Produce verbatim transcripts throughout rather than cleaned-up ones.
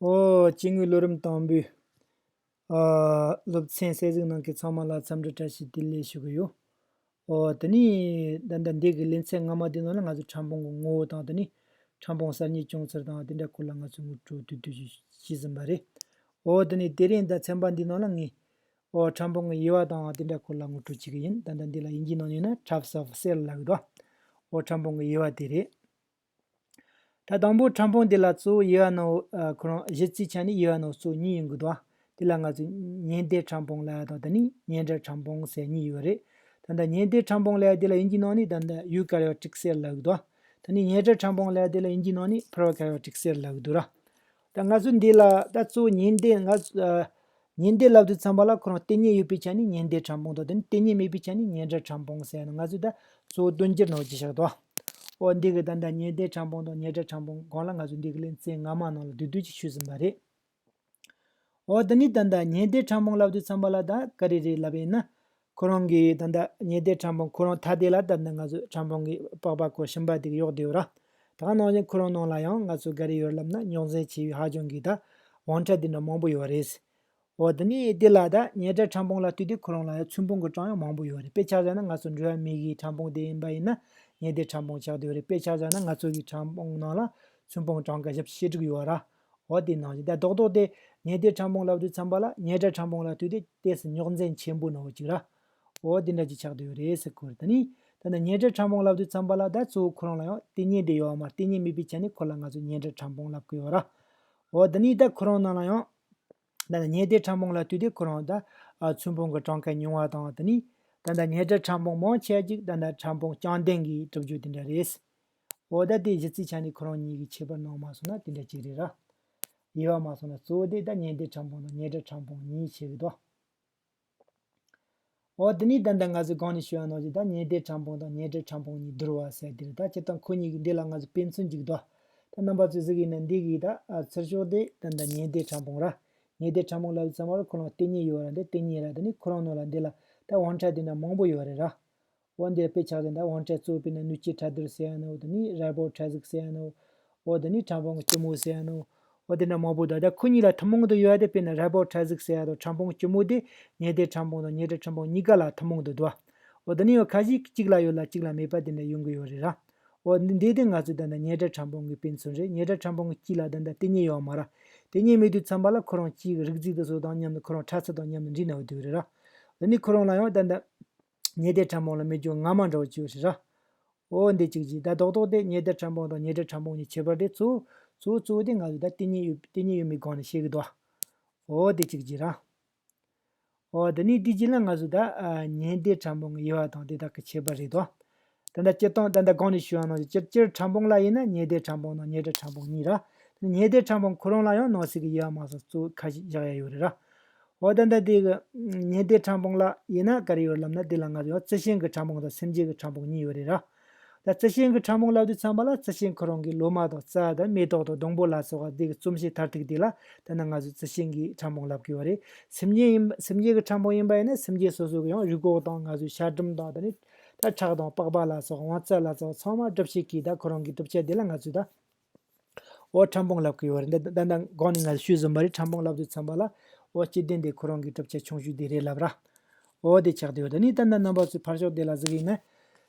ཨོ། སྐྱེ་དངོས་ལོ་རིམ་དང་པོའི་ཨ་སློབ་ཚན་གསན་གཟིགས་གནང་མཁན་ཚང་མ་ལ་འཚམས་འདྲི་བཀྲ་ཤིས་བདེ་ལེགས་ཞུ་གི་ཡོད། ཨོ། དེ་ནས་ད་ལྟ་འདི་གི་ལེ་ཚན་སྔ་མ་འདི་ནང་ལ་ང་ཚོས་ཕྲ་ཕུང་གི་ངོ་བོ་དང་། དེ་ནས་ཕྲ་ཕུང་གསར་རྙེད་བྱུང་ཚུལ་དང་། དེ་འདྲ་སྐོར་ལ་ང་ཚོས་ངོ་སྤྲོད་བསྡུས་བསྡུས་ཤིག་བྱས་ཟིན་པ་རེད། ཨོ། དེ་ནས་དེ་རིང་ད་ཚན་པ་འདི་ནང་ལ་ངས། ཨོ། ཕྲ་ཕུང་གི་དབྱེ་བ་དང་དེ་འདྲ་སྐོར་ལ་ངོ་སྤྲོད་བྱེད་ཀྱི་ཡིན། ད་ལྟ་འདི་ལ་དབྱིན་ཇིའི་ནང་ནས་ན་types of cell ལབ་ཀྱི་འདུག། ཨོ། ཕྲ་ཕུང་གི་དབྱེ་བ་དེ་རེད། ད་དང་པོ་ཕྲ་ཕུང་འདི་ལ་གཙོ་བོ་དབྱེ་བ་ནང་ཨ་ཁོ་རང་གཞི་རྩའི་ཆ་ནས་དབྱེ་བ་ནང་གཙོ་བོ་གཉིས་ཡོང་གི་འདུག། དེ་ལ་ང་ཚོས་ཉེ་སྡེ་ཕྲ་ཕུང་ལབ་ཡ་དང་། དེ་ནས་མཉེན་འབྲེལ་ཕྲ་ཕུང་ཟེར་གཉིས་ཡོད་རེད། ད་ལྟ་ཉེ་སྡེ་ཕྲ་ཕུང་ལབ་ཡ་དེ་ལ་དབྱིན་ཇིའི་ནང་ནས་ད་ལྟ་eukaryotic cell ལབ་ཀྱི་འདུག། དེ་ནས་མཉེན་འབྲེལ་ཕྲ་ཕུང་ལབ་ཡ་དེ་ལ་དབྱིན་ཇིའི་ནང་ནས་prokaryotic cell ལབ་ཀྱི་འདུག་ར། ད་ང་ཚོ་འདི་ལ་ད་གཙོ་བོ་ཉེ་སྡེ། ང་ཚོ་ཨ་ཉེ་སྡེ་ལབ་དུས་ཙམ་པ་ལ་ཁོ་རང་ལྟེ་གཉིས་ཡོད་པའི་ཆ་ནས་ཉེ་སྡེ་ཕྲ་ཕུང་དང་། དེ་ནས་ལྟེ་གཉིས་མེད་པའི་ཆ་ནས་མཉེན་འབྲེལ་ཕྲ་ཕུང་ཟེར་ཡ་ནི་ང་ཚོས་ད་གཙོ་བོ་དོན་འགྱུར་ནང་བཞིན་བཞག་འདུག། ཨོ། འདི་གི་ད་ལྟ་ཉེ་སྡེ་ཕྲ་ཕུང་དང་མཉེན་འབྲེལ་ཕྲ་ཕུང་སྒང་ལ་ང་ཚོས་འདི་གི་ལེ་ཚན་སྔ་མ་ནང་ལ་བསྡུས་བསྡུས་ཅིག་ཞུས་ཟིན་པ་རེད། ཨོ། དེ་ནས་ད་ལྟ་ཉེ་སྡེ་ཕྲ་ཕུང་ལབ་དུས་ཙམ་པ་ལ་ད་ག་རེ་རེད་ལབ་ཡིན་ན། ཁོ་རང་གི་ད་ལྟ་ཉེ་སྡེ་ཕྲ་ཕུང་ཁོ་རང་ཐ་དད་ལ་ད་ལྟ་ང་ཚོས་ཕྲ་ཕུང་གི་པགས་པ་སྐོར་གཞན་པ་དེ་གི་གཡོགས་བསྡད་ཡོད་ར། ད་ག་ནང་བཞིན་ཁོ་རང་ནང་ལ་ཡང་ང་ཚོ་ག་རེ་ཡོད་ལབ་ན། རྙོག་འཛིང་ཆེ་བའི་ཧ་ཅང་གི་ད་དབང་ཕྲ་དེ་འདྲ་མང་པོ་ཡོད་རེད། འོ། དེ་ནས་དེ་ལ་ད་མཉེན་འབྲེལ་ཕྲ་ཕུང་ལ་ལྟོས་དུས་ཁོ་རང་ལ་ཡང་ཚོན་ཕུང་གི་གྲངས་ཡང་མང་པོ་ཡོད་རེད། དཔེ་ཆ་བཞག་ན་ང་ཚོ་འགྲོ་བ་མི་གི་ཕྲ་ཕུང་དེ་ཡིན་པ་ཡིན་ན་མཉེན་སྡེ་ཕྲ་ཕུང་ཆགས་བསྡད་ཡོད་རེད། དཔེ་ཆ་བཞག་ན་ང་ཚོ་གི་ཕྲ་ཕུང་ནང་ལ་ཚོན་ཕུང་གྲངས་ཀ་བཞི་བཅུ་ཞེ་དྲུག་ཡོད་ར། འོ། དེ་ནང་བཞིན་ད་རྡོག་རྡོག་དེ་མཉེན་སྡེ་ཕྲ་ཕུང་ལབ་དུས་ཙམ་པ་ལ་མཉེན་འབྲེལ་ཕྲ་ཕུང་ལ་ལྟོས་དུས་ཏོག་ཙམ་རྙོག་འཛིང་ཆེན་པོ་ནང་བཞིན་ཅིག་ར། འོ། དེ་འདྲ་ཅིག་ཆགས་བསྡད་ཡོད་རེད་ཟེར་གོ་རེད། ད་ནི་ད་ནི་མཉེན་འབྲེལ་ཕྲ་ཕུང་ལབ་དུས་ཙམ་པ་ལ་ད་གཙོ་བོ་ཁོ་རང་ལ་ཡང་ལྟེ་གཉིས་དེ་ཡོད་མ། ལྟེ་གཉིས་མེད་པའི་ཆ་ནས་ཁོ་ལ་ང་ཚོས་མཉེན་འབྲེལ་ཕྲ་ཕུང་ལབ་ཀྱི་ཡོད་ར། འོ། དེ་ནི་ད་ཁོ་རང་ནང་ལ་ཡང་ད་ནི་མཉེན་སྡེ་ཕྲ་ཕུང་ལ་ལྟོས་དུས་ཁོ་རང་ད་ཨ་ཚོན་ཕུང་གི་གྲངས་ཀ་ཉུང་བ་དང་། དེ་ནི་ད་ལྟ་མཉེན་འབྲེལ་ཕྲ་ཕུང་མང་ཆེ་ཅིག་ད་ལྟ་ཕྲ་ཕུང་རྐྱང་ལྡན་གྱི་གྲུབ་རྒྱུ་དེ་འདྲ་རེད། འོ། ད་དེ་གཞི་རྩའི་ཆ་ནས་ཁོ་རང་གཉིས་ཀྱི་ཁྱད་པར་གནང་མ་སོང་ན་དེ་འདྲ་ཅིག་རེད་ར། དབྱེ་བ་མ་སོང་ན་གཙོ་བོ་དེ་ད་མཉེན་སྡེ་ཕྲ་ཕུང་དང་མཉེན་འབྲེལ་ཕྲ་ཕུང་གཉིས་ཆགས་ཀྱི་འདུག། འོ། དེ་ནས་ད་ལྟ་ང་ཚོས་གོང་ནས་ཞུས་པ་ནང་བཞིན་ད་མཉེན་སྡེ་ཕྲ་ཕུང་དང་མཉེན་འབྲེལ་ཕྲ་ཕུང་གཉིས་བསྡུར་བ་ཟེར་དེ་རེད། ད་སྤྱིར་བཏང་ཁོ་གཉིས་ཀྱི་འདི་ལ་ང་ཚོས་དཔེ་མཚོན་ཅིག་འདུག། ད་རྣམ་པ་ཚོས་གཟིགས་ཡིན་ན་འདི་གི་ད་ཨ་ཚུར་ཕྱོགས་དེ་ད་ལྟ་མཉེན་སྡེ་ཕྲ་ཕུང་ར། མཉེན་སྡེ་ཕྲ་ཕུང་ལབ་ཙམ་པར་ཁོ་རང་ལྟེ་གཉིས་ཡོད་ར། འདི་ལྟེ་གཉིས་ར། དེ་ནས་ཁོ་རང་ནང་ལ་འདི་ལ་ད་དབང་ཕྲ་དེ་འདྲ་མང་པོ་ཡོད་རེད་ར། འོ། འདིར་དཔེ་ཆ་བཞག་ན་དབང་ཕྲ་གཙོ་བོ་དཔེར་ན་ནུས་སྐྱེད་ཕྲ་རྡུལ་ཟེར་ཡ་ནོ། དེ་ནས་རའི་བོ་ཕྲ་གཟུགས་ཟེར་ཡ་ནོ། འོ། དེ་ནས་ཕྲ་ཕུང་གི་སྐྱི་མོ་ཟེར་ཡ་ནོ། འོ། དེ་འདྲ་མང་པོ་འདུག། ད་ཁོ་གཉིས་ལ་ཐུན་མོང་དུ་ཡོད་ཡ་དེ་དཔེར་ན་རའི་བོ་ཕྲ་གཟུགས་ཟེར་ཡ་དང་ཕྲ་ཕུང་གི་སྐྱི་མོ་དེ་མཉེན་སྡེ་ཕྲ་ཕུང་དང་མཉེན་འབྲེལ་ཕྲ་ཕུང་གཉིས་ཀ་ལ་ཐུན་མོང་དུ་འདུག། འོ། དེ་ནས་ཡང་ཁ་ཤས་གཅིག་ལ་ཡོད་ལ་གཅིག་ལ་མེད་པ་དེ་འདྲ་ཡོང་གི་ཡོད་རེད་ར། འོ། འདི་འདི་དེ་ང་ཚོའི་ད་ལྟ་མཉེན་འབྲེལ་ཕྲ་ཕུང་གི་དཔེ་མཚོན་རེད། མཉེན་འབྲེལ་ཕྲ་ཕུང་གི་དཀྱིལ་ལ་ད་ལྟ་ལྟེ་གཉིས་ཡོད་མ་ར། ལྟེ་གཉིས་མེད་དུས་ཙམ་པ་ལ་ཁོ་རང་དཀྱིལ་གྱི་རིགས་རྫས་དེ་ཚོ་དང་མཉམ་དུ་ཁོ་རང་ཕྲ་ཚིལ་དང་མཉམ་དུ་འདྲེས་ནས་བསྡད་ཡོད་རེད་ར། དེ་ནས་ཁོ་རང་ལ་ཡང་ད་ལྟ་མཉེན་སྡེ་ཕྲ་ཕུང་ལ་མེད་རྒྱུ་རྔ་མ་འདྲ་བོ་ཅིག་ཡོད་རེད་ར། འོ། འདི་གཅིག་གཅིག། ད་རྡོག་རྡོག་དེ་མཉེན་སྡེ་ཕྲ་ཕུང་དང་མཉེན་འབྲེལ་ཕྲ་ཕུང་གཉིས་ཁྱད་པར་དེ་གཙོ་བོ་གཙོ་བོ་གཙོ་བོ་དེ་ང་ཚོ་ད་ལྟེ་གཉིས་ཡོད། ལྟེ་གཉིས་ཡོད་མེད་སྒང་ནས་ཤེས་ཀྱི་འདུག། འོ། འདི་གཅིག་གཅིག་ར། འོ། དེ་ནས་དེ་རྗེས་ལ་ང་ཚོ་ད་ཨ་མཉེན་སྡེ་ཕྲ་ཕུང་གི་དབྱེ་བ་དང་དེ་དག་གི་ཁྱད་པར་རེད་དོ། ད་ལྟ་སྤྱིར་བཏང་ད་ལྟ་གོང་ནས་ཞུས་པ་ནང་བཞིན་སྤྱིར་སྤྱིར་ཕྲ་ཕུང་ལ་ཡིན་ན་མཉེན་སྡེ་ཕྲ་ཕུང་དང་མཉེན་འབྲེལ་ཕྲ་ཕུང་གཉིས་ར། མཉེན་སྡེ་ཕྲ་ཕུང་ཁོ་རང་ལ་ཡང་ནང་གསེས་ཀྱི་དབྱེ་བ་མ་སོགས་གཙོ་བོ་ཁ་ཤས་བཞག་ཡ་ཡོད་རེད་ར། འོ། ད་ལྟ་དེ་གི་མཉེན་སྡེ་ཕྲ་ཕུང་ལ་ཡིན་ན་ག་རེ་ཡོད་ལབ་ན། དེ་ལ་ང་ཚོ་ཡང་རྩི་ཤིང་གི་ཕྲ་ཕུང་དང་སེམས་ཅན་གྱི་ཕྲ་ཕུང་གཉིས་ཡོད་རེད་ར། ད་རྩི་ཤིང་གི་ཕྲ་ཕུང་ལབ་དུས་ཙམ་པ་ལ་རྩི་ཤིང་ཁོ་རང་གི་ལོ་མ་དང་རྩྭ་དང་མེ་ཏོག་དང་སྡོང་པོ་ལ་སོགས་པ་དེ་གི་རྩོམ་བྱེད་མཐར་ཐུག་དེ་ལ་ད་ནི་ང་ཚོས་རྩི་ཤིང་གི་ཕྲ་ཕུང་ལབ་ཀྱི་ཡོད་རེད། སེམས་ཅན་ཡིན། སེམས་ཅན་གྱི་ཕྲ་ཕུང་ཡིན་པ་ཡིན་ན་སེམས་ཅན་སོ་སོ་གི་ཡང་རུས་ཁོག་དང་ང་ཚོའི་ཤ་གྲིམ་དང་། ད་ནི་ད་ཁྲག་དང་པགས་པ་ལ་སོགས་དབང་རྩ་ལ་སོགས་ཚང་མ་གྲུབ་བྱེད་ཀྱི་ད་ཁོ་རང་གི་གྲུབ་ཆ་དེ་ལ་ང་ཚོས་ད། འོ། ཕྲ་ཕུང་ལབ་ཀྱི་ཡོད་རེད། འདི་ད་ལྟ་གོང་ནས་ང་ཞུས་ཟིན་པ་རེད། ཕྲ་ཕུང་ལབ་དུས་ཙམ་པ་ལ། འོ། སྐྱེ་ལྡན་དེ་ཁོ་རང་གི་གྲུབ་ཆ་ཆུང་ཤོས་དེ་རེད་ལབ་ར། འོ། དེ་ཆགས་བསྡད་ཡོད། ད་ནི་ད་ལྟ་རྣམ་པ་ཚོས་ཕར་ཕྱོགས་དེ་ལ་གཟིགས་ཡིན་ན།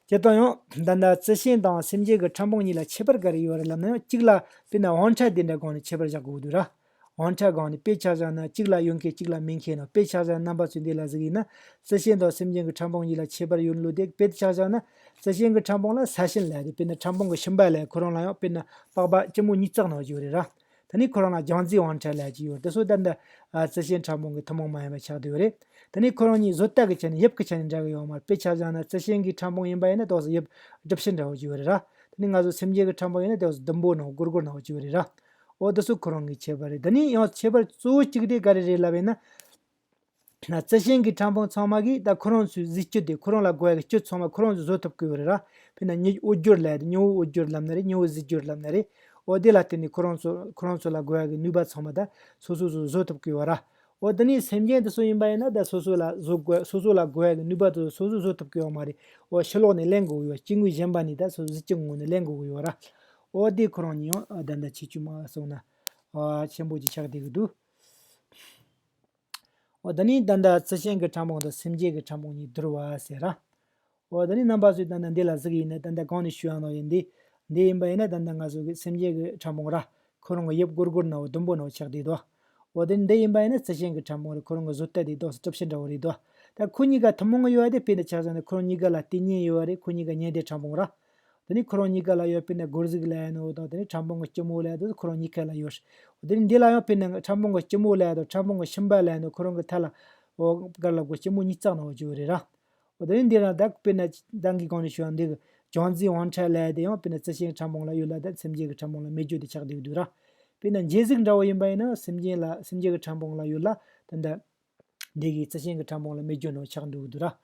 སྤྱིར་བཏང་ཡང་ད་ལྟ་རྩི་ཤིང་དང་སེམས་ཅན་གྱི་ཕྲ་ཕུང་གཉིས་ལ་ཁྱད་པར་ག་རེ་ཡོད་རེད་ལབ་ན། ཡང་གཅིག་ལ་དཔེར་ན་དབང་ཕྲ་དེ་འདྲ་སྒང་ནས་ཁྱད་པར་བཞག་དགོས་འདུག་ར། དབང་ཕྲ་སྒང་ནས། དཔེ་ཆ་བཞག་ན་གཅིག་ལ་ཡོད་མཁན་གཅིག་ལ་མེད་མཁན་ནོ། དཔེ་ཆ་བཞག་ན་རྣམ་པ་ཚོས་འདི་ལ་གཟིགས་ཡིན་ན། རྩི་ཤིང་དང་སེམས་ཅན་གྱི་ཕྲ་ཕུང་གཉིས་ལ་ཁྱད་པར་ཡོད་ལུགས་དེ། དཔེ་ཆ་བཞག་ན་རྩི་ཤིང་གི་ཕྲ་ཕུང་ལ་ས་ཤིང་ལབ་དེ། དཔེར་ན་ཕྲ་ཕུང་གི་ཞིམ་པ་ལབ། ཁོ་རང་ལ་ཡང་དཔེར་ན་པགས་པ་སྐྱི་མོ་གཉིས་བརྩེགས་ནང་བཞིན་ཡོད་རེད་ར། ད་ནི་ཁོ་རང་ལ་རྒྱང་འཛིན་དབང་ཕྲ་ལབ་ཀྱི་ཡོད་རེད། དེ་ཚོ་ད་ལྟ་ཨ་རྩི་ཤིང་ཕྲ་ཕུང་གི་ཐུན་མོང་མ་ཡིན་པ་ཆགས་བསྡད་ཡོད་རེད། ད་ནི་ཁོ་རང་གཉིས་བཟོ་ལྟ་གི་ཆ་ནས་དབྱིབས་ཀྱི་ཆ་ནས་འདྲ་གི་ཡོད་མ་རེད། དཔེ་ཆ་བཞག་ན་རྩི་ཤིང་གི་ཕྲ་ཕུང་ཡིན་པ་ཡིན་ན་དེ་ཚོ་དབྱིབས་སྒྲིབ་བྱེད་འདྲ་བོ་ཅིག་ཡོད་རེད་ར། ད་ནི་ང་ཚོ་སེམས་ཅན་གྱི་ཕྲ་ཕུང་ཡིན་ན་དེ་ཚོ་ཟླུམ་པོ་ནང་སྒོར་སྒོར་ནང་བོ་ཅིག་ཡོད་རེད་ར། འོ། དེ་ཚོ་ཁོ་རང་གི་ཁྱད་པར་རེད། ད་ནི་ཡང་ཁྱད་པར་གཙོ་བོ་གཅིག་དེ་ག་རེ་རེད་ལབ་ཡིན་ན། ན་རྩི་ཤིང་གི་ཕྲ་ཕུང་ཚང་མ་གིས་ད་ཁོ་རང་ཚོའི་གཟི་བཅུད་དེ། ཁོ་རང་ལ་དགོས་ཡ་གི་བཅུད་ཚང་མ་ཁོ་རང་ཚོས་བཟོ་ཐུབ་ཀྱི་ཡོད་རེད་ར། དཔེར་ན་མྱི་འོ་སྒྱུར་ལབ་ཡ་དེ། མྱི་བོ་འོ་སྒྱུར་ལབ་ན་རེད། མྱི་བོ་གཟི་བསྒྱུར་ལབ་ན་རེད། འོ། དེ་ལ་བརྟེན་ནས་ཁོ་རང་ཚོ་ཁོ་རང་ཚོ་ལ་དགོས་ཡ་གི་ནུས་པ་ཚང་མ་ད་སོ་སོ་སོ་བཟོ་ཐུབ་ཀྱི་ཡོད་ར། འོ། དེ་ནས་སེམས་ཅན་དེ་ཚོ་ཡིན་པ་ཡིན་ན་ད་སོ་སོ་ལ་བཟོ་དགོས། སོ་སོ་ལ་དགོས་ཡ་གི་ནུས་པ་དེ་ཚོ་སོ་སོ་བཟོ་ཐུབ་ཀྱི་ཡོད་མ་རེད། འོ། ཕྱི་ལོགས་ནས་ལེན་དགོས་ཀྱི་ཡོད། སྐྱེ་དངོས་གཞན་པ་ནས་ད་སོ་གཟི་བཅུད་ངོས་ནས་ལེན་དགོས་ཀྱི་ཡོད་ར། འོ། དེ་ཁོ་རང་གཉིས་ཡང་ད་ལྟ་ཁྱད་ཆོས་མ་སོང་ན། ཨ་ཆེན་པོ་ཅིག་ཆགས་བསྡད་ཀྱི་འདུག། འོ་ད་ནི་ད་ལྟ་རྩི་ཤིང་གི་ཕྲ་ཕུང་དང་སེམས་ཅན་གྱི་ཕྲ་ཕུང་གཉིས་བསྡུར་བ་ཟེར་ར། འོ་ད་ནི་རྣམ་པ་ཚོས་ད་ལྟ་འདི་ལ་གཟིགས་ཡིན་ན། ད་ལྟ་གོང་ནས་ཞུས་ཡ་ནང་བཞིན་འདི། འདི་ཡིན་པ་ཡིན་ན་ད་ལྟ་ང་ཚོ་གི་སེམས་ཅན་གྱི་ཕྲ་ཕུང་ར། ཁོ་རང་གི་དབྱིབས་སྒོར་སྒོར་ནང་ཟླུམ་པོ་ནང་ཆགས་བསྡད་འདུག། འོ་དེ་འདི་ཡིན་པ་ཡིན་ན་རྩི་ཤིང་གི་ཕྲ་ཕུང་རེད། ཁོ་རང་གི་བཟོ་ལྟ་དེ་ཏོག་ཙམ་གྲུ་བཞི་འདྲ་བོ་རེད་འདུག། ད་ཁོ་གཉིས་ཀ་ཐུན་མོང་གི་ཡོད་དེ་དཔེར་ན་ཆ་བཞག་ན་ཁོ་རང་གཉིས་ཀ་ལ་ལྟེ་གཉན་ཡོད་རེད། ཁོ་གཉིས་ཀ་ཉེ་འབྲེལ་ཕྲ་ཕུང་ར། དེ་ནས་ཁོ་རང་གཉིས་ཀ་ལ་ཡོད་དཔེར་ན་སྒོར་གཟུགས་ལབ་ཡ་ནོ་དང་དེ་ནས་ཕྲ་ཕུང་གི་སྐྱི་མོ་ལབ་ཡ་དེ་ཁོ་རང་གཉིས་ཀ་ལ་ཡོད་རེད། དེ་ནས་འདི་ལ་ཡང་དཔེར་ན་ཕྲ་ཕུང་གི་སྐྱི་མོ་ལབ་ཡ་དང་ཕྲ་ཕུང་གི་ཤུན་པ་ལབ་ཡ་ནོ་ཁོ་རང་གི་མཐའ་ལ་འོ་གར་ལ་སྒོ་སྐྱི་མོ་གཉིས་བརྩེགས་ནང་བཅུག་རེད་ར། འོ་དེ་ནས་འདི་ལ་ད་དཔེར་ན་ད་གིན་གོང་ནས་ཞུས་ཡ་འདི་གི་ཅང་ཙི་དབང་ཁྲལ་ལབ་ཡ་དེ་ཡང་དཔེར་ན་རྩི་ཤིང་ཕྲ་ཕུང་ལ་ཡོད་ལ་ད་སེམས་ཅན་གྱི་ཕྲ་ཕུང་ལ་མེད་རྒྱུ་དེ་ཆགས་བསྡད་ཀྱི་འདུག་ར། དཔེར་ན་འབྱེད་གཟུགས་འདྲ་བོ་ཡིན་པ་ཡིན་ན་སེམས་ཅན་ལ་སེམས་ཅན་གྱི་ཕྲ་ཕུང་ལ་ཡོད་ལ་ད་ལྟ། འདི་གི་རྩི་ཤིང་གི་ཕྲ་ཕུང་ལ་མེད་རྒྱུ་ནང་ཆགས་འགྲོ་གི་འདུག་ར།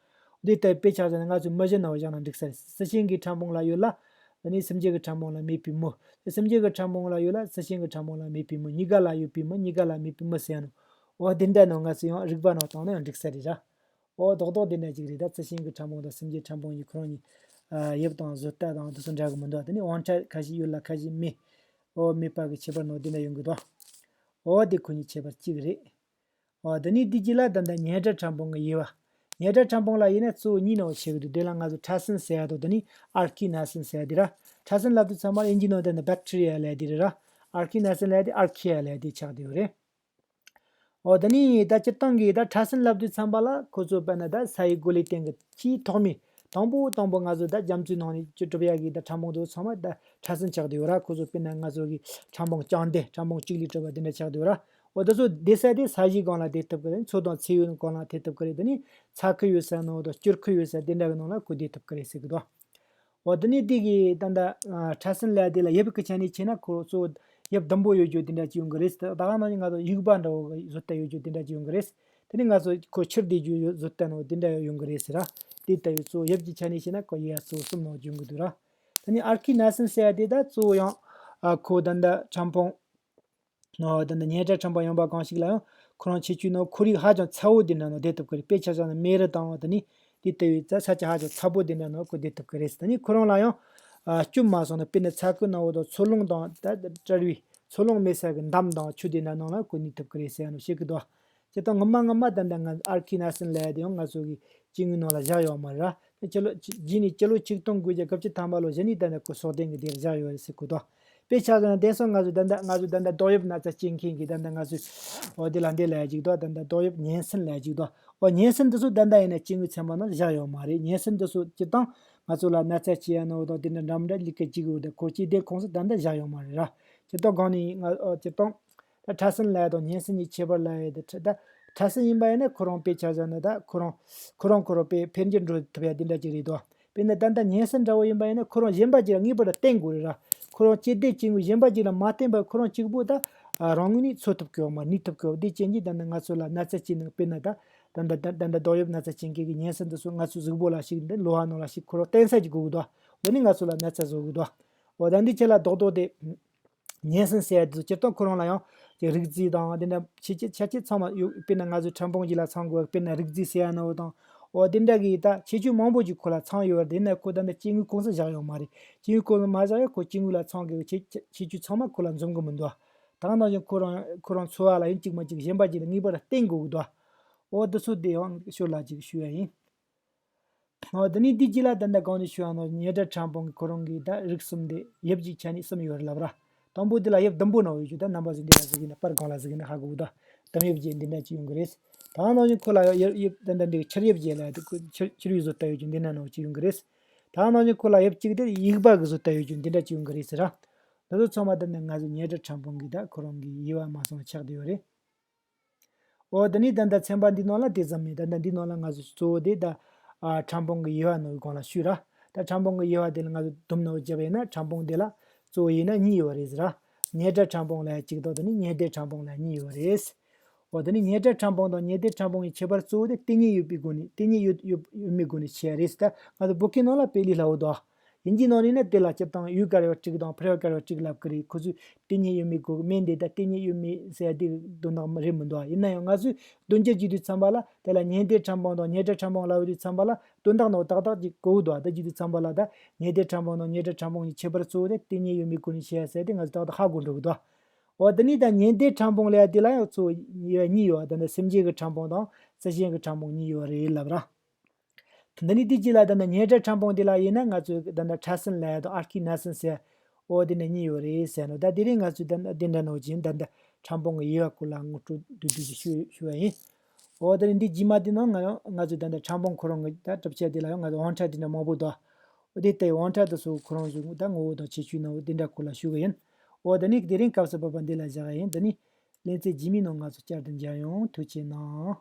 འདི་ལྟར་དཔེ་ཆ་བཞག་ན་ང་ཚོས་མི་གཞི་ནང་བཞག་ན་འགྲིག་ས་རེད། རྩི་ཤིང་གི་ཕྲ་ཕུང་ལ་ཡོད་ལ། ཨ་ནི་སེམས་ཅན་གྱི་ཕྲ་ཕུང་ལ་མེད་པའི་མི། སེམས་ཅན་གྱི་ཕྲ་ཕུང་ལ་ཡོད་ལ་རྩི་ཤིང་གི་ཕྲ་ཕུང་ལ་མེད་པའི་མི། གཉིས་ཀ་ལ་ཡོད་པའི་མི། གཉིས་ཀ་ལ་མེད་པའི་མི་ཟེར་ནོ། འོ་དེ་འདྲ་ནང་ང་ཚོས་ཡང་རིགས་པ་ནང་བཏང་ན་ཡང་འགྲིག་ས་རེད་ར། འོ་རྡོག་རྡོག་དེ་འདྲ་ཅིག་རེད། ད་རྩི་ཤིང་གི་ཕྲ་ཕུང་དང་སེམས་ཅན་ཕྲ་ཕུང་གཉིས་ཁོ་རང་གཉིས། ཨ་དབྱིབས་དང་བཟོ་ལྟ་དང་དེ་ཚོ་འདྲ་གི་མི་འདུག། དེ་ནི་དབང་ཁྲལ་ཁ་ཤས་ཡོད་ལ་ཁ་ཤས་མེད། འོ་མེད་པ་གི་ཁྱད་པར་ནང་དེ་འདྲ་ཡོང་གི་འདུག། འོ་དེ་ཁོ་གཉིས་ཁྱད་པར་གཅིག་རེད། འོ་དེ་ནས་དེ་རྗེས་ལ་ད་ལྟ་ཉེ་འབྲེལ་ཕྲ་ཕུང་གི་དབྱེ་བ། ཉེ་འབྲེལ་ཕྲ་ཕུང་ལ་དབྱེ་ན་གཙོ་བོ་གཉིས་ནང་ཕྱེ་གི་འདུག། དེ་ལ་ང་ཚོ་ཕྲ་སྲིན་ཟེར་ཡ་དང་དེ་ནས་ཨར་ཁི་ན་སྲིན་ཟེར་ཡ་དེ་ར། ཕྲ་སྲིན་ལབ་དུས་ཚང་མར་དབྱིན་ཇིའི་ནང་དེ་ནི་བེག་ཊི་རི་ཡ་ལབ་ཡ་དེ་རེད་ར། ཨར་ཁི་ན་སྲིན་ལབ་ཡ་དེ་ཨར་ཁི་ཡ་ལབ་ཡ་དེ་ཆགས་བསྡད་ཡོད་རེད། འོ་དེ་ནས་ད་སྤྱིར་བཏང་གི་ད་ཕྲ་སྲིན་ལབ་དུས་ཚང་མ་ལ་ཁོ་ཚོ་དཔེར་ན་ད་ས་ཡི་གོ་ལའི་སྟེང་གི་ཆེས་ཐོག་མའི་དང་པོ་དང་པོ་ང་ཚོ་ད་རྒྱ་མཚོའི་ནང་ནས་ཅི་གྲུབ་ཡ་གི་ད་ཕྲ་ཕུང་དེ་ཚང་མ་ད་ཕྲ་སྲིན་ཆགས་བསྡད་ཡོད་ར། ཁོ་ཚོ་དཔེར་ན་ང་ཚོ་གི་ཕྲ་ཕུང་རྐྱང་ལྡན་ཕྲ་ཕུང་གཅིག་ལས་གྲུབ་པ་དེ་འདྲ་ཆགས་བསྡད་ཡོད་ར། འོ་དེ་ཚོ་བསྡད་ས་དེ་ས་གཞིའི་སྒང་ལ་བསྡད་ཐུབ་ཀྱི་རེད། མཚོ་དང་མཚེའུའི་སྒང་ལ་བསྡད་ཐུབ་ཀྱི་རེད། དེ་ནས་ཚ་ཁུལ་ཡོད་ས་ནང་དང་སྐྱོར་ཁུལ་ཡོད་ས་དེ་འདྲ་གི་ནང་ལ་ཁོ་བསྡད་ཐུབ་ཀྱི་རེད་ཟེར་གི་འདུག། འོ་དེ་ནས་དེ་གི་ད་ལྟ་ཨ་ཕྲ་སྲིན་ལབ་དེ་ལ་དབྱིབས་ཀྱི་ཆ་ནས་བྱས་ན་ཁོ་གཙོ་བོ་དབྱིབས་ཟླུམ་པོ་ཡོད་རྒྱུ་དེ་འདྲ་ཅིག་ཡོང་གི་རེད། ད་ག་ནང་བཞིན་ང་ཚོ་དབྱུག་པ་འདྲ་བོ་གི་བཟོ་ལྟ་ཡོད་རྒྱུ་དེ་འདྲ་ཅིག་ཡོང་གི་རེད། དེ་ནས་ང་ཚོ་ཁོ་ཕྱིར་བསྡད་རྒྱུ་ཡོད་བཟོ་ལྟ་ནང་དེ་འདྲ་ཡང་ཡོང་གི་རེད་ཟེར་ར། དེ་ལྟ་བུའི་གཙོ་བོ་དབྱིབས་ཀྱི་ཆ་ནས་བཤད་ན་ཁོ་དབྱེ་བ་གཙོ་བོ་གསུམ་ནང་འབྱུང་གི་འདུག་ར། དེ་ནས་ཨར་ཁི་ན་སྲིན་ཟེར་ཡ་དེ་ད་གཙོ་བོ་ཡང་ཨ་ཁོ་ད་ལྟ་ཕྲ་ཕུང་། ཨ་ད་ལྟ་ཉེ་འབྲེལ་ཕྲ་ཕུང་ཡིན་པ་གང་ཞིག་ལ་ཡང་ཁོ་རང་ཁྱད་ཆོས་ནང་ཁོར་ཡུག་ཧ་ཅང་ཚ་བོ་དེ་འདྲ་ནང་བསྡད་ཐུབ་ཀྱི་རེད། དཔེ་ཆ་བཞག་ན་མེ་རི་དང་དེ་ནས་དེ་ལྟ་བུའི་ས་ཆ་ཧ་ཅང་ཚ་པོ་དེ་འདྲ་ནང་ཁོ་བསྡད་ཐུབ་ཀྱི་རེད། དེ་ནས་ཁོ་རང་ལ་ཡང་ཨ་སྐྱོན་མ་སོང་ན་དཔེར་ན་ཚ་ཁུལ་ནང་འོ་དང་མཚོ་རླུང་དང་ད་ད་བྲལ་བའི་མཚོ་རླུང་མེད་ས་གི་འདམ་དང་ཆུ་དེ་འདྲ་ནང་ལ་ཁོ་གནས་ཐུབ་ཀྱི་རེད་ཟེར་ཡ་ནོ་བཤད་ཀྱི་འདུག། སྤྱིར་བཏང་ངོ་མ་ངོ་མ་ད་ལྟ་ང་ཨར་ཁི་ན་སྲིན་ལབ་ཡ་དེ་ཡང་ང་ཚོ་གི་སྐྱེ་དངོས་ནང་ལ་བཞག་ཡོད་མ་རེད་ར། སྤྱི་ལོ་སྤྱི་རྗེས་ནས་སྤྱི་ལོ་ཆིག་སྟོང་དགུ་བརྒྱ་དགུ་བཅུ་ཐམ་པ་ལོ་གཞི་ནས་ད་ལྟ་ཁོ་སྲོག་ལྡན་གྱི་དེར་བཞག་ཡོད་རེད་ཟེར་གི་འདུག། དཔེ་ཆ་བཞག་ན་དེང་སང་ང་ཚོ་ད་ལྟ་ང་ཚོ་ད་ལྟ་རྡོ་དབྱིབས་ན་ཚ་སྐྱེ་མཁན་གྱི་ད་ལྟ་ང་ཚོས་འོ་དེ་ལ་འདི་ལབ་ཡ་ཅིག་འདུག། ད་ལྟ་རྡོ་དབྱིབས་སྙན་སྲིན་ལབ་ཡ་ཅིག་འདུག། འོ་སྙན་སྲིན་འདི་ཚོ་ད་ལྟ་ཡིན་ན་སྐྱེ་དངོས་ཚན་པ་ནང་བཞག་ཡོད་མ་རེད། སྙན་སྲིན་འདི་ཚོ་སྤྱིར་བཏང་ང་ཚོ་ལ་ན་ཚ་སྐྱེ་ཡ་ནོ་དང་དེ་འདྲ་འདྲ་མི་འདྲ་ལས་ཀ་བྱེད་གི་ཡོད་རེད། ཁོ་སྐྱེ་ལྡན་ཁོངས་སུ་ད་ལྟ་བཞག་ཡོད་མ་རེད་ར། སྤྱིར་བཏང་གང་ནས་ང་འོ་སྤྱིར་བཏང་། ད་ཕྲ་སྲིན་ལབ་ཡ་དང་སྙན་སྲིན་གཉིས་ཁྱད་པར་ལབ་ཡ་དེ་ད་ཕྲ་སྲིན་ཡིན་པ་ཡིན་ན་ཁོ་རང་དཔེ་ཆ་བཞག་ན་ད་ཁོ་རང་ཁོ་རང་ཁོ་རང་དཔེ་འཕེལ་འགྱུར་འགྲོ་ཐུབ་ཡ་དེ་འདྲ་ཅིག་རེད་དོ། དཔེར་ན་ད་ལྟ་སྙན་སྲིན་འདྲ་བོ་ཡིན་པ་ཡིན་ན་ཁོ་རང་གཞན་པ་ཅིག་ལ་ངེས་པར་དུ་བརྟེན་དགོས་རེད་ར། ཁོ་རང་སྐྱེ་ལྡན་སྐྱེ་དངོས་གཞན་པ་ཅིག་ལ་མ་བརྟེན་པར་ཁོ་རང་གཅིག་པོ་ད་རང་ངོས་ནས་འཚོ་ཐུབ་ཀྱི་ཡོད་མ་རེད། གནས་ཐུབ་ཀྱི་ཡོད། དེ་རྐྱེན་གྱིས་ད་ལྟ་ང་ཚོ་ལ་ན་ཚ་སྐྱེ་ནས་དཔེར་ན་ད་ད་ད་ལྟ་རྡོ་དབྱིབས་ན་ཚ་ཅན་གྱི་སྙན་སྲིན་དེ་ཚོ་ང་ཚོའི་གཟུགས་པོ་ལ་ཞིག་འདི་ལོ་བ་ནང་ལ་ཞིག་ཁོ་རང་བརྟེན་ས་ཅིག་དགོས་ཀྱི་འདུག། འོ་ནི་ང་ཚོ་ལ་ན་ཚ་བཟོ་གི་འདུག། འོ་ད་འདི་ཁྱེད་ལ་རྡོག་རྡོག་དེ། སྙན་སྲིན་ཟེར་ཡ་དེ་ཚོ་སྤྱིར་བཏང་ཁོ་རང་ལ་ཡང་ཅིག་རིགས་རྫས་དང་དེ་འདྲ་ཆེ་ཆེ་ཆ་ཆེ་ཚང་མ་ཡོད། དཔེར་ན་ང་ཚོའི་ཕྲ་ཕུང་གཅིག་ལ་ཚང་དགོས། དཔེར་ན་རིགས་རྫས་ཟེར་ཡ་ནོ་དང་འོ་དེ་འདྲ་གི་ད་ཁྱད་ཆོས་མང་པོ་ཅིག་ཁོ་ལ་ཚང་ཡོད་རེད། དེ་ན་ཁོ་ད་ནི་སྐྱེ་དངོས་ཁོངས་སུ་བཞག་ཡོད་མ་རེད། སྐྱེ་དངོས་ཁོངས་སུ་མ་བཞག་ཡ་ཁོ་སྐྱེ་དངོས་ལ་ཚང་དགོས་ཁྱད་ཁྱད་ཆོས་ཚང་མ་ཁོ་ལ་འཛོམས་གི་མི་འདུག། ད་ག་ནང་བཞིན་ཁོ་རང་ཁོ་རང་འཚོ་བ་ལ་ཡང་གཅིག་མ་གཅིག་གཞན་པ་ཅིག་ལ་ངེས་པར་བརྟེན་དགོས་གི་འདུག། འོ་དེ་ཚོ་དེ་ཡང་ཞོར་ལ་ཅིག་ཞུ་ཡ་ཡིན། འོ་དེ་ནས་འདི་རྗེས་ལ་ད་ལྟ་གོང་ནས་ཞུ་ཡ་ནོ་ཉེ་འབྲེལ་ཕྲ་ཕུང་གི་ཁོ་རང་གི་ད་རིགས་གསུམ་དེ་དབྱིབས་ཀྱི་ཆ་ནས་གསུམ་ཡོད་རེད་ལབ་ར། དང་པོ་འདི་ལ་དབྱིབས་ཟླུམ་པོ་ནང་ཡོད་རྒྱུ་ད་རྣམ་པ་ཚོས་འདི་ལ་གཟིགས་ཡིན་ན་པར་སྒང་ལ་གཟིགས་ཡིན་ན་ཧ་གོ་གི་འདུག། ཟླུམ་དབྱིབས་ཀྱི་འདི་འདྲ་ཅིག་ཡོང་གི་རེད། ད་ནང་བཞིན་ཁོ་ལ་ཡང་དབྱིབས་དབྱིབས་ད་ལྟ་འདི་གི་ཕྱིར་དབྱིབས་ཀྱི་ལ་དེ་ཁོ་ཕྱིར་ཕྱིར་དབྱིབས་བཟོ་ལྟ་ཡོད་རྒྱུ་འདི་ན་ནང་ཅིག་ཡོང་གི་རེད། ད་ནང་བཞིན་ཁོ་ལ་དབྱིབས་གཅིག་དེ་དབྱུག་པ་གི་བཟོ་ལྟ་ཡོད་རྒྱུ་འདི་འདྲ་ཅིག་ཡོང་གི་རེད་ཟེར་ར། འདི་ཚོ་ཚང་མ་ད་ནི་ང་ཚོ་ཉེ་འབྲེལ་ཕྲ་ཕུང་གི་ད་ཁོ་རང་གི་དབྱེ་བ་མ་སོང་ཆགས་བསྡད་ཡོད་རེད། འོ་དེ་ནས་ད་ལྟ་ཚན་པ་འདི་ནང་ལ་དེ་ཙམ་མེད། ད་ལྟ་འདི་ནང་ལ་ང་ཚོ་གཙོ་བོ་དེ་ད་ཨ་ཕྲ་ཕུང་གི་དབྱེ་བ་ནང་གི་སྒང་ལ་ཞུས་ར། ད་ཕྲ་ཕུང་གི་དབྱེ་བ་དེ་ལ་ང་ཚོ་སྡོམ་ནང་བརྒྱབ་པ་ཡིན་ན་ཕྲ་ཕུང་དེ་ལ་གཙོ་བོ་དབྱེ་ན་གཉིས་ཡོད་རེད་ཟེར་ར། ཉེ་འབྲེལ་ཕྲ་ཕུང་ལབ་ཡ་གཅིག་དང་དེ་ནས་ཉེ་འབྲེལ་ཕྲ་ཕུང་ལབ་ཡ་གཉིས་ཡོད་རེད། འོ་དེ་ནས་ཉེ་འབྲེལ་ཕྲ་ཕུང་དང་ཉེ་འབྲེལ་ཕྲ་ཕུང་གི་ཁྱད་པར་གཙོ་བོ་དེ་ལྟེ་གཉན་ཡོད་པའི་སྒོ་ནས་ལྟེ་གཉན་ཡོད་ཡོད་ཡོད་མེད་སྒོ་ནས་ཕྱེ་ཡ་རེད་ཟེར། ད་ང་ཚོ་བོད་སྐད་ནང་ལ་དཔེ་ལས་སླ་བོ་འདུག། དབྱིན་ཇིའི་ནང་ནས་ན་དེ་ལ་སྤྱིར་བཏང་དབྱུག་དཀར་བ་དྲུག་དང་ཕུར་བ་དཀར་བ་དྲུག་ལབ་ཀྱི་རེད། ཁོ་ཚོས་ལྟེ་གཉན་ཡོད་མེད་དགོས་ཀྱི་མིན། དེ་ད་ལྟེ་གཉན་ཡོད་མེད་ཟེར་ཡ་དེ་དོན་དག་མ་རེད་མི་འདུག། ཡིན་ན་ཡང་ང་ཚོས་དོན་རྒྱུ་བྱེད་དུས་ཙམ་པ་ལ་དེ་ལ་ཉེ་འབྲེལ་ཕྲ་ཕུང་དང་ཉེ་འབྲེལ་ཕྲ་ཕུང་ལབ་དུས་ཙམ་པ་ལ་དོན་དག་ནང་ཏག་ཏག་ཅིག་གོ་གི་འདུག། ད་བྱེད་དུས་ཙམ་པ་ལ་ད་ཉེ་འབྲེལ་ཕྲ་ཕུང་དང་ཉེ་འབྲེལ་ཕྲ་ཕུང་གི་ཁྱད་པར་གཙོ་བོ་དེ་ལྟེ་གཉན་ཡོད་མེད་སྒོ་ནས་ཕྱེ་ཡ་ཟེར་དེ་ང་ཚོས་ཏག་ཏག་ཧ་གོ་འགྲོ་གི་འདུག། འོ་དེ་ནས་ད་ཉི་ཟླའི་ཕྲ་ཕུང་ལབ་ཡ་དེ་ལ་ཡང་གཙོ་བོ་ཡོད་གཉིས་ཡོད། ད་ནི་སེམས་ཅན་གྱི་ཕྲ་ཕུང་དང་རྩི་ཤིང་གི་ཕྲ་ཕུང་གཉིས་ཡོད་རེད་ལབ་ར། འདི་ནི་དེ་རྗེས་ལ་ད་ནི་སྙན་སྒྲ་ཕྲ་ཕུང་འདི་ལ་ཡིན་ན་ང་ཚོས་ད་ནི་ཕྲ་སྲིན་ལབ་ཡ་དང་ཨར་ཁི་ན་སྲིན་ཟེར། འོ་དེ་ནི་གཉིས་ཡོད་རེད་ཟེར་ནོ། ད་དེ་རིང་ང་ཚོས་ད་ནི་འདི་འདྲ་ནོ་ཅིག་ད་ནི་ཕྲ་ཕུང་གི་དབྱེ་བ་སྐོར་ལ་ངོ་སྤྲོད་བསྡུས་བསྡུས་ཤིག་ཞུ་ཞུ་བ་ཡིན། འོ་དེ་ནི་འདི་རྗེས་མ་འདི་ནང་ང་ང་ཚོས་ད་ནི་ཕྲ་ཕུང་ཁོ་རང་གི་ད་གྲུབ་ཆ་འདི་ལ་ཡང་ང་ཚོ་དབང་ཕྲ་འདི་འདྲ་མང་པོ་འདུག་འོ་དེ་ལྟའི་དབང་ཕྲ་དེ་ཚོ་ཁོ་རང་ཚོ་ད་ངོ་བོ་དང་ཁྱད་ཆོས་ནང་འདི་འདྲ་སྐོར་ལ་ཞུ་གི་ཡིན། འོ་དེ་ནི་དེ་རིང་སྐབས་སུ་བབ་པ་འདི་ལ་བཞག་གི་ཡིན། འདི་ནི་ལེ་ཚན་རྗེས་མའི་ནང་ང་ཚོ་བསྐྱར་དུ་མཇལ་ཡོང་། ཐུགས་རྗེ་གནང་།